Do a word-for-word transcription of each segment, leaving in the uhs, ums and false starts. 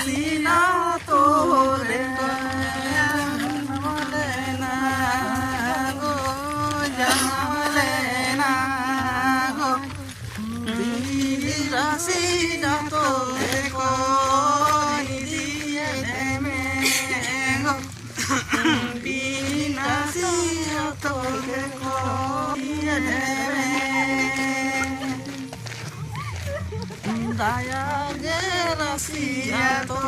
ᱥᱤᱧ ᱟᱛᱳ ᱨᱮ ᱡᱟᱱᱟᱢ ᱞᱮᱱᱟ ᱜᱳ, ᱡᱟᱱᱟᱢ ᱞᱮᱱᱟ ᱜᱳ᱾ ᱵᱤᱱ ᱨᱟᱥᱤ ᱡᱚᱛᱚ ᱜᱮᱠᱚ ᱤᱫᱤᱭᱮᱫ ᱢᱮ ᱜᱳ᱾ ᱵᱤᱱ ᱨᱟᱥᱤ ᱡᱚᱛᱚ ᱜᱮᱠᱚ ᱤᱫᱤᱭᱮᱫ ᱢᱮ᱾ ᱫᱟᱭᱟ ᱜᱮ ᱨᱟᱥᱤᱭᱟ ᱛᱚ,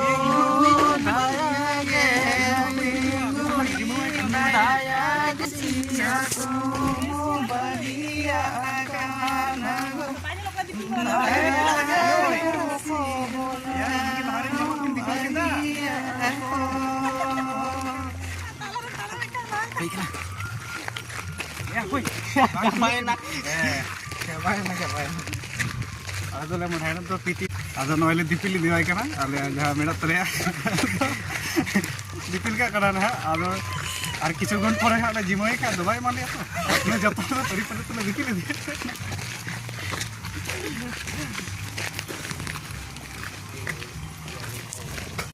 ᱫᱟᱭᱟ ᱜᱮ ᱫᱟᱭᱟ ᱜᱮ ᱨᱟᱥᱤᱭᱟ ᱛᱚ, ᱵᱟᱹᱲᱤᱭᱟ ᱟᱠᱟᱱᱟ ᱜᱳ᱾ ᱫᱟᱭᱟ ᱜᱮ ᱨᱟᱥᱤᱭᱟ ᱛᱚ, ᱵᱟᱹᱲᱤᱭᱟ ᱟᱠᱟᱱᱟ ᱜᱳ᱾ ᱦᱩᱭ ᱠᱟᱱᱟ᱾ ᱮ, ᱦᱩᱭ᱾ ᱵᱟᱝ ᱪᱟᱵᱟᱭᱮᱱᱟ᱾ ᱦᱮᱸ, ᱪᱟᱵᱟᱭᱮᱱᱟ, ᱪᱟᱵᱟᱭᱮᱱᱟ᱾ ᱟᱫᱚ ᱞᱮ ᱢᱚᱱᱮᱭᱮᱱᱟ ᱛᱚ ᱯᱤᱴᱤ᱾ ᱟᱫᱚ ᱱᱚᱜᱼᱚᱭ ᱞᱮ ᱫᱤᱯᱤᱞ ᱤᱫᱤᱣᱟᱭ ᱠᱟᱱᱟ, ᱟᱞᱮᱭᱟᱜ ᱡᱟᱦᱟᱸ ᱢᱮᱱᱟᱜ ᱛᱟᱞᱮᱭᱟ᱾ ᱫᱤᱯᱤᱞ ᱠᱟᱜ ᱠᱟᱱᱟ ᱱᱟᱦᱟᱜ, ᱟᱫᱚ ᱟᱨ ᱠᱤᱪᱷᱩ ᱠᱷᱚᱱ ᱯᱚᱨᱮ ᱦᱟᱸᱜ ᱞᱮ ᱡᱤᱢᱟᱹᱭ ᱠᱷᱟᱡ ᱫᱚ ᱵᱟᱭ ᱮᱢᱟᱞᱮᱭᱟ ᱛᱚ᱾ ᱚᱱᱟ ᱡᱚᱛᱚ ᱦᱚᱲ ᱛᱟᱹᱨᱤ ᱯᱟᱹᱨᱤ ᱛᱮᱞᱮ ᱫᱤᱯᱤᱞ ᱤᱫᱤᱭᱟ᱾